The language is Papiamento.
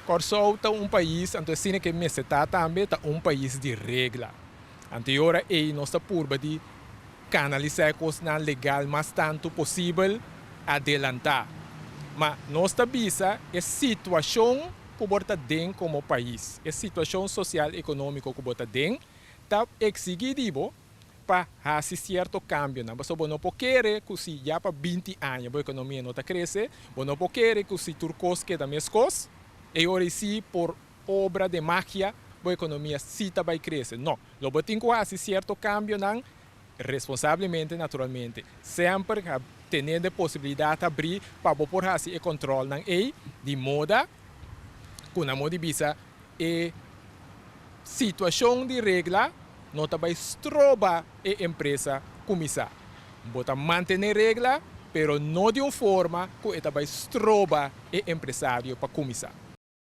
Kòrsou ta un pais, anto asina ku mester ta tambe, ta un pais di regla. Anto e ora ei nos ta purba di kanalisá e kosnan legal mas tantu posibel, adelantá. Ma nos ta bisa e situashon ku bo ta den komo pais, e situashon sosial ekonómiko ku bo ta den, ta eksigí di bo pa hasi sierto kambionan. Pasobra bo no por kere ku si ya pa 20 aña bo ekonomia no ta krese, bo no por kere ku si tur kos keda meskos, e ora si por obra de magia bo ekonomia sí ta bai krese. No, lo bo tin ku hasi sierto kambionan responsablemente, naturalmente. Semper teniendo posibilidat habrí pa bo por hasi e kontrolnan ei di moda ku na moda di bisa e situashon di regla no ta bai stroba e empresa kuminsá. Bo ta mantené regla, pero no di un forma ku e ta bai stroba e empresario pa kuminsá.